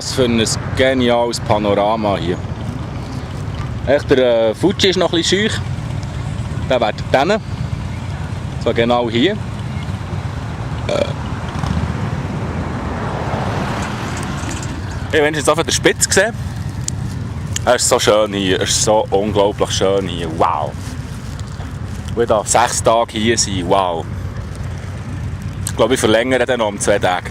Was für ein geniales Panorama hier. Echt, der Fuji ist noch ein bisschen scheu. Der wird dann. So genau hier. Ich habe jetzt auf der Spitze gesehen. Es ist so schön hier, es ist so unglaublich schön hier. Wow! Wir da 6 Tage hier sind, wow! Ich glaube, ich verlängere dann noch um 2 Tage.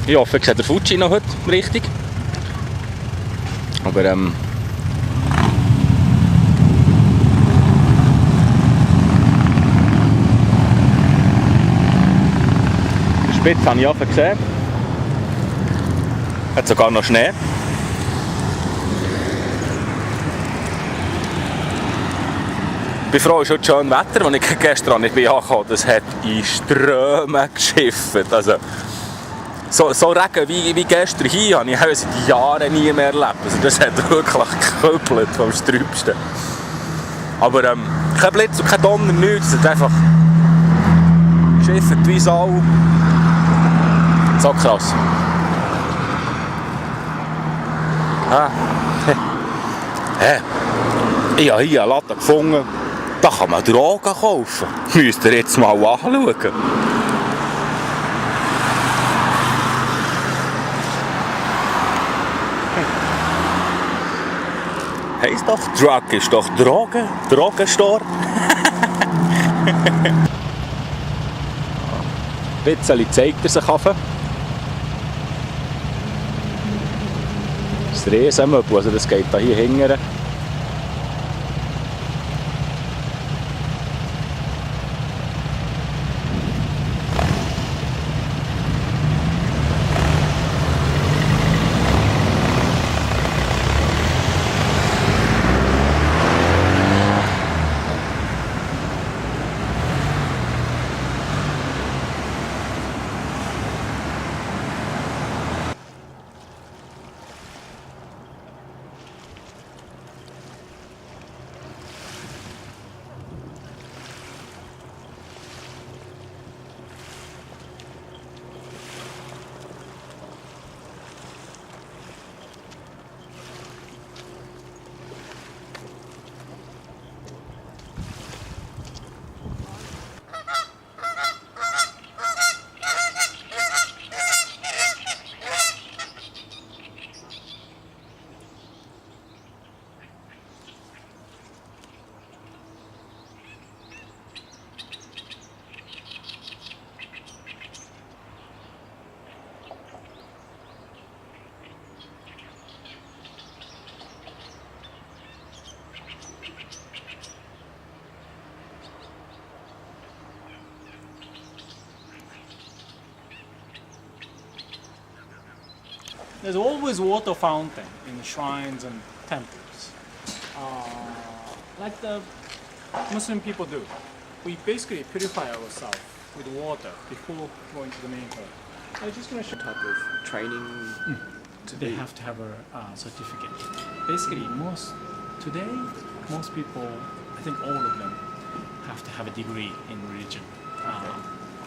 Ich hoffe, ich sehe den Fuji noch heute richtig. Aber die Spitze habe ich offen gesehen. Hat sogar noch Schnee. Ich bin froh, es ist heute schön Wetter, als ich gestern nicht angekommen bin. Es hat in Strömen geschifft. Also, so Regen wie gestern hier habe ich auch seit Jahren nie mehr erlebt. Also, das hat wirklich geküppelt vom Strübsten. Aber kein Blitz und kein Donner, nichts. Es hat einfach geschifft wie Sau. So krass. Ich habe hier einen Laden gefunden, da kann man Drogen kaufen. Müsst ihr jetzt mal anschauen. Heisst doch, Drug ist doch Drogen, Drogenstore. Ein bisschen zeigt er sich auf. Das Reise-Möbel, also das geht da hier hinten. There's always water fountain in shrines and temples, like the Muslim people do. We basically purify ourselves with water before going to the main hall. I'm just going to show Type of training they have to have a certificate. Basically, most people, I think all of them, have to have a degree in religion.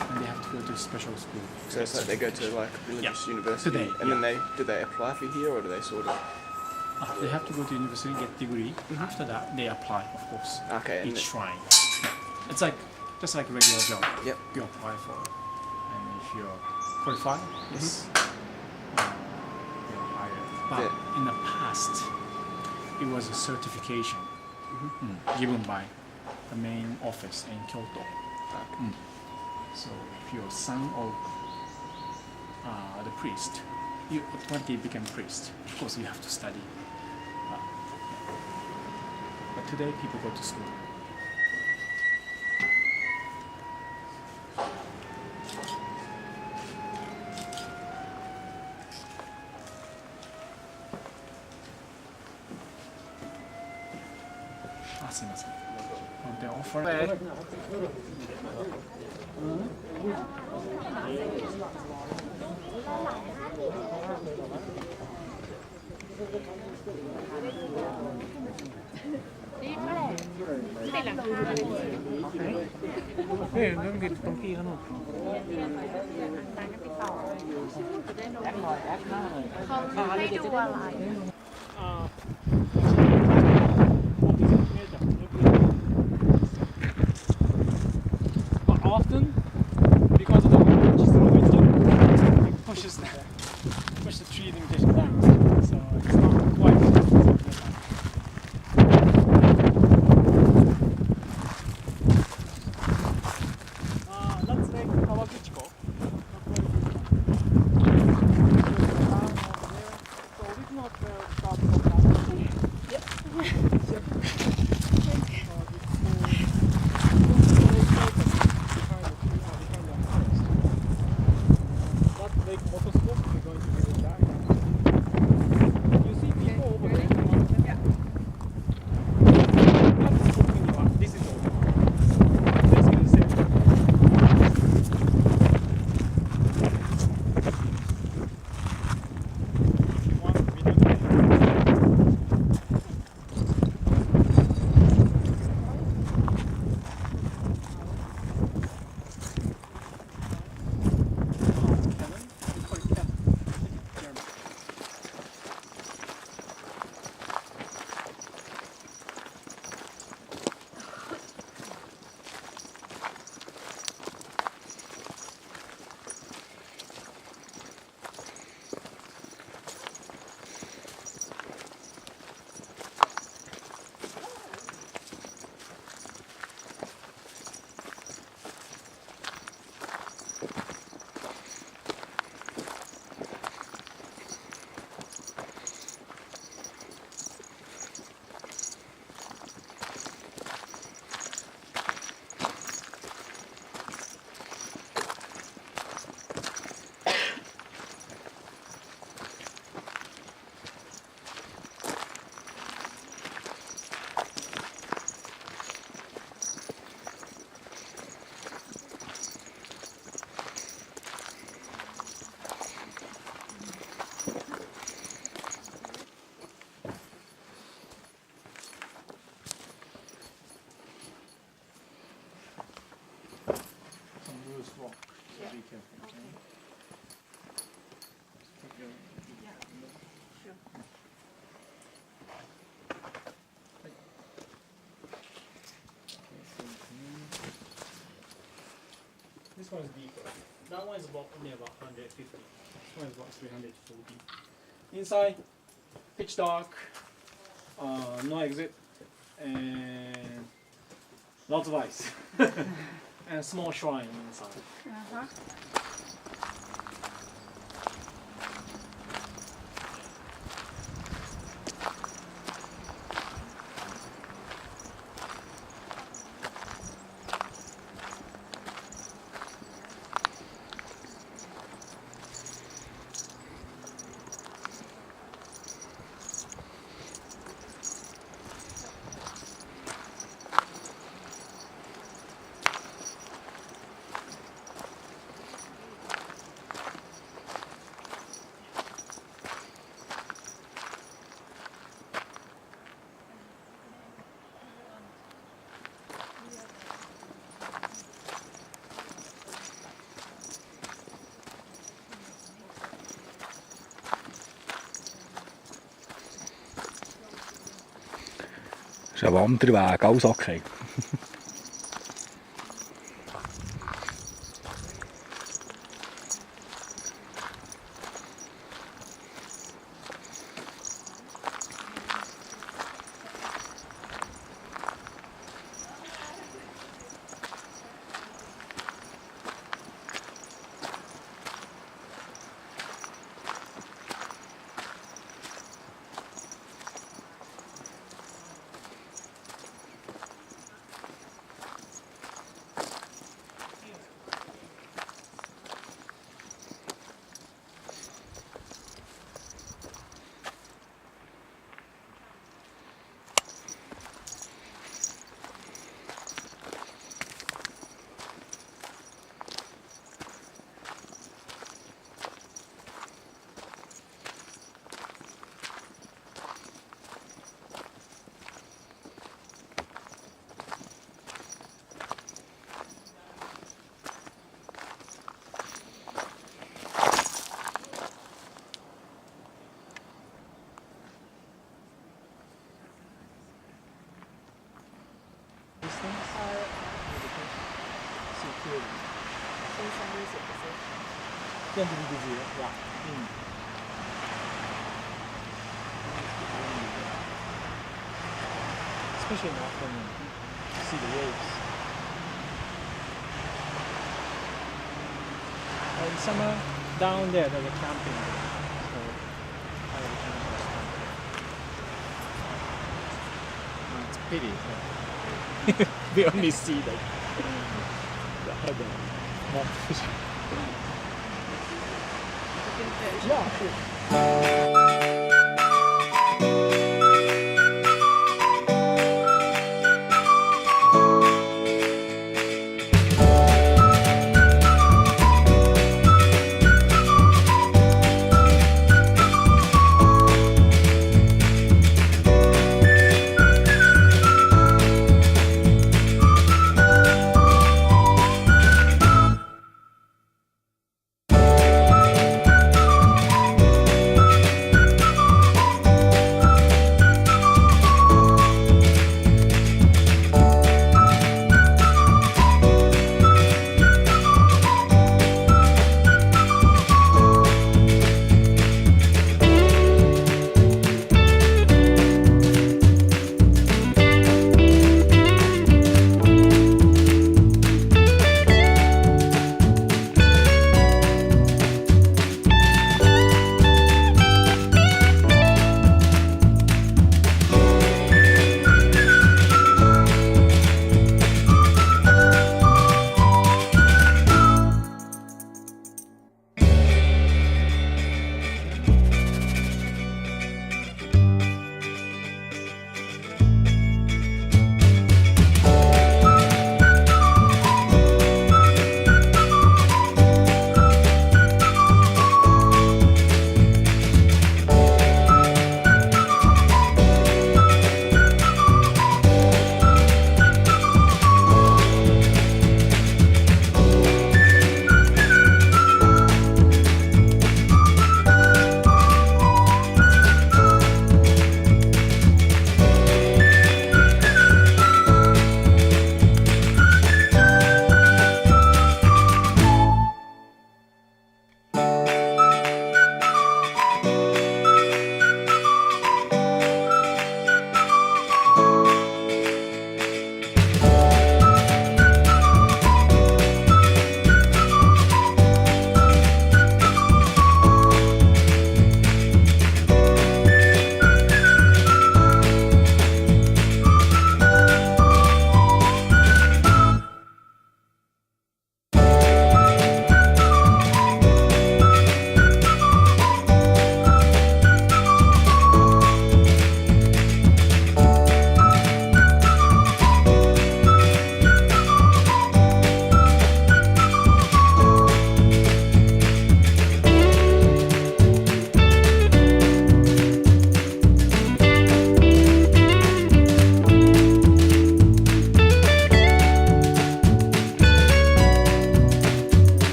And they have to go to special school. So it's like they go to like religious university, Today, and then do they apply for here, or do they sort of? They have to go to university, get degree. After that, they apply, of course. Okay. Each shrine. It's like just like a regular job. Yep. You apply for it, and if you're qualified, yes, you're hired. But in the past, it was a certification given by the main office in Kyoto. Okay. So if you're son of the priest, you automatically become priest. Of course, you have to study. But today, people go to school. They offer it. นี่ก็ได้ติดหลังคาเลย เฮ้ยนั่นติดตรงพี่เขาหนู ร้านกันติดต่อจะได้รู้ แอคหน่อยแอคหน้าหน่อย เขาให้ดูอะไร But often, because of the just the momentum, it push the tree limitation down. So it's not quite something like that. That's like Kawaguchiko. So we've not started from that. That lake motoscope we're going to visit that. You see people over there? Yeah. That's open one. This is open. Basically the same. One video. Some loose rock, so be careful. Okay? Take your- This one is deeper. That one is only about 150. This one is about 340. Inside, pitch dark, no exit, and lots of ice. And a small shrine inside. Das ist ein Wanderweg, alles okay. tend to be busier. Yeah. Especially in the afternoon, you see the waves. In summer, down there, there's a camping there. So, I have a camping. It's a pity. We only see the other mock fish. Yeah, sure.